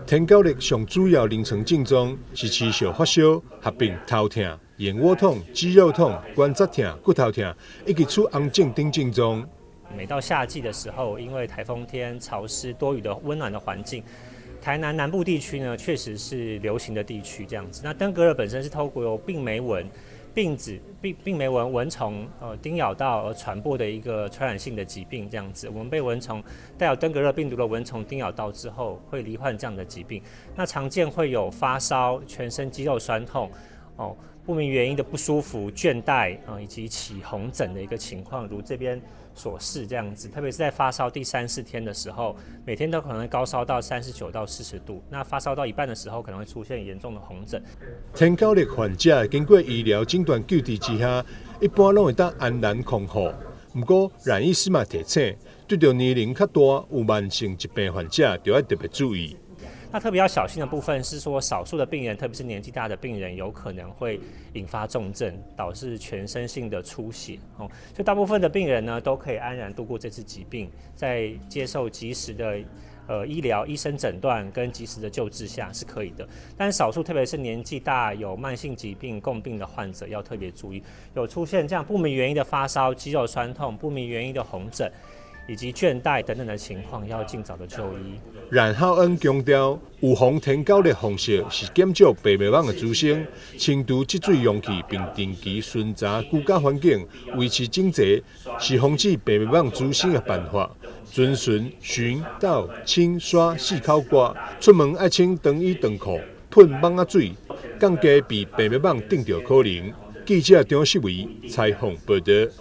天狗熱上主要臨床症狀是持續發燒，合併頭痛、眼窩痛、肌肉痛、關節痛、骨頭痛，以及出紅疹等症狀。每到夏季的時候，因為颱風天、潮濕、多雨的溫暖的環境，台南南部地區呢，確實是流行的地區。這樣子，那登革熱本身是透過由病媒蚊、病子、病媒蚊蚊蟲叮咬到而傳播的一個傳染性的疾病。這樣子，我們被蚊蟲帶有登革熱病毒的蚊蟲叮咬到之後，會罹患這樣的疾病。那常見會有發燒、全身肌肉痠痛、不明原因的不舒服、倦怠啊，以及起紅疹的一個情況，如這邊所示這樣子。特別是在發燒第三四天的時候，每天都可能高燒到39到40度。那發燒到一半的時候，可能會出現嚴重的紅疹。天狗熱患者經過醫療診斷救治之下，一般攏會當安然康復。毋過，阮醫師嘛提醒，對著年齡較大、有慢性疾病患者，就愛特別注意。那特別要小心的部分是說，少數的病人，特別是年紀大的病人，有可能會引發重症，導致全身性的出血。所以大部分的病人呢，都可以安然度過這次疾病，在接受及時的醫療、醫生診斷跟及時的救治下是可以的。但少數，特別是年紀大、有慢性疾病共病的患者，要特別注意，有出現這樣不明原因的發燒、肌肉痠痛、不明原因的紅疹，以及倦怠等等的情況，要盡早的就醫。阮浩恩強調，預防天狗熱方式是減少病媒蚊的滋生，清除積水容器，並定期巡查居家環境，維持整齊，是防止病媒蚊滋生的辦法。遵循巡、倒、清、刷四口訣，出門愛穿長衣長褲，噴蚊仔水，降低被病媒蚊叮著可能。記者張世維採訪報導。